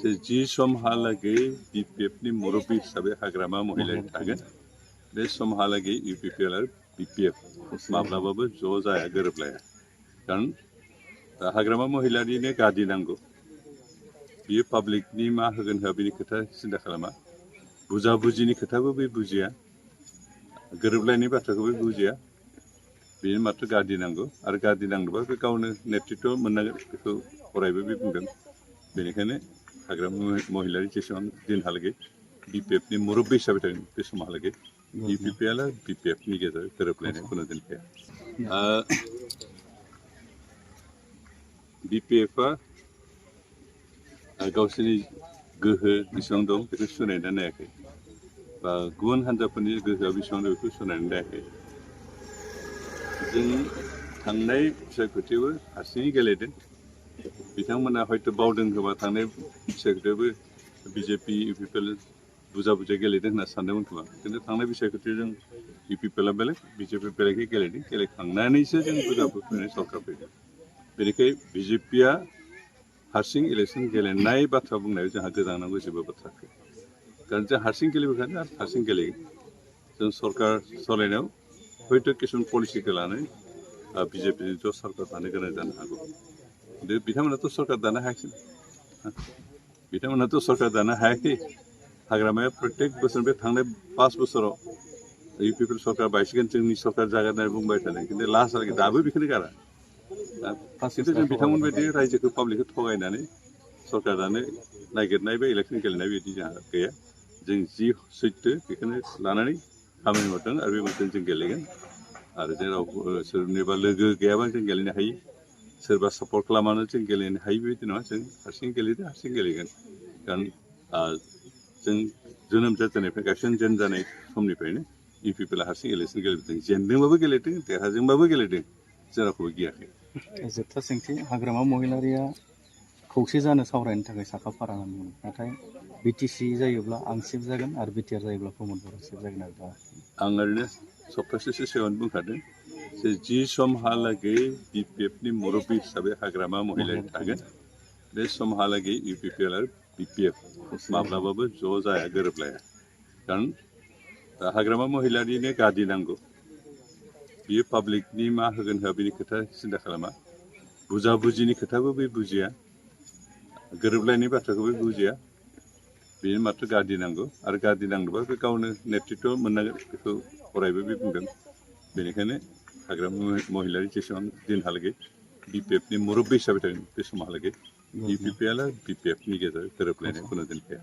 जि समहालागै बिपिएफनि मुरब्बी हिसाबै हाग्रामा महिलारि थागोन बे समहालागै इउपिपिएल आरो बिपिएफ माब्लाबाबो ज' जाया गोरोबलाया खारन हाग्रामा महिलारिनो गादि नांगौ बियो पाब्लिकनि मा होगोन होआ बिनि खोथा सिन्था खालामा बुजा बुजिनि खोथाबो बे बुजिया गोरोबलायनाय बाथ्राखौबो बुजिया बेनो माथ्र गादि नांगौ आरो गादि नांनोबा बे गावनो नेतृत्व मोननांगोन बेखौ अरायबो बे बुंदों बेनिखायनो हाग्रामा महिलारि जेसेबां दिनहालागै बिपिएफनि मुरब्बी हिसाबै थागोन बे समहालागै इउपिपिएल आरो बिपिएफनि गेजेराव गोरोबलायनाय खुनु दिन थाया बिपिएफआ गावसोरनि गोहो बेसेबां दं बेखौ सुनायना नायाखै बा गुबुन हान्जाफोरनि गोहोआ बेसेबां दं बेखौ सुनायना नायाखै जों थांनाय बिसायख'थियावबो हारसिङै गेलेदों बिथांमोना हयथ' बावदों खोमा थांनाय बिसायख'थियावबो बिजेपि इउपिपिएल बुजा बुजा गेलेदों होनना सानदोंमोन खोमा खिन्थु थांनाय बिसायख'थियाव जों इउपिपिएलआ बेलेग बिजेपि बेलेगै गेलेदों गेलेखांनानैसो जों बुजा बुजानानै सरकार फैदों बेनिखाय बिजेपिया हारसिं इलेक्सन गेलेनाय बाथ्रा बुंनायाव जोंहा गोजानांगौ जेबो बाथ्रा गैया कारण जों हारसिं गेलेबोखादों आरो हारसिं गेलेगोन जों सरकार सालायनायाव हयथ' किसुमान पलिसिखौ लानानै बिजेपिजों ज' सरकार दानो गोनां जानो हागौ खिन्थु बिथांमोनाथ' सरकार दानो हायाखै बिथांमोनाथ' सरकार दानो हायाखै हाग्रामाया प्रत्येक बोसोर बे थांनाय 5 बोसोराव इउपिपिएल सरकार बायसिगोन जोंनि सरकार जागोन होननानै बुंबाय थादों खिन्थु लास्टहालागै दाबो बेखौनो गारा खिन्थु जों बिथांमोनबायदि रायजोखौ पाब्लिकखौ थगायनानै सरकार दानो नागिरनाय बा इलेक्सन गेलेनाय बिदि जोंहा गैया जों जि सैथो बेखौनो लानानै खामानि मावदों आरो बे मोनसे जों गेलेगोन आरो जेराव सोरनिबा लोगो गैयाबा जों गेलेनो हायो सोरबा सापर्ट खालामनानै जों गेलेनो हायो बेबायदि नङा जों हारसिं गेलेदों हारसिं गेलेगोन कारण जों जोनोम जाजेननायनिफ्राय गायसनजेन जानाय समनिफ्रायनो इउपिपिएलआ हारसिं इलेक्सन गेलेदों जेनदोंबाबो गेलेदों देरहादोंबाबो गेलेदों जेरावखौबो गियाखै जोबथा सोंथि हाग्रामा महिलारिया खौसे जानो सावरायनो थाखाय साखाफारा होनदों नाथाय बिटिसि जायोब्ला आं सेफ जागोन आरो बिटिआर जायोब्ला प्रमद बर' सेफ जागोन आरो आं ओरैनो सप्तासेसो सिगाङावनो बुंखादों जे जि समहालागै बिपिएफनि मुरब्बी हिसाबै हाग्रामा महिलारि थागोन बे समहालागै इउपिपिएल आरो बिपिएफ माब्लाबाबो ज' जाया गोरोबलाया कारण हाग्रामा महिलारिनो गादि नांगौ बियो पाब्लिकनि मा होगोन होआ बिनि खोथा सिन्था खालामा बुजा बुजिनि खोथाबो बे बुजिया गोरोबलायनाय बाथ्राखौबो बुजिया बेनो माथ्र गादि नांगौ आरो गादि नांनोबा बे गावनो नेतृत्व मोननांगोन बेखौ अरायबो बे बुंदों बेनिखायनो हाग्रामा महिलारि जेसेबां दिनहालागै बिपिएफनि मुरब्बी हिसाबै थागोन बे समहालागै इउपिपिएल आरो बिपिएफनि गेजेराव गोरोबलायनाय खुनु दिन थाया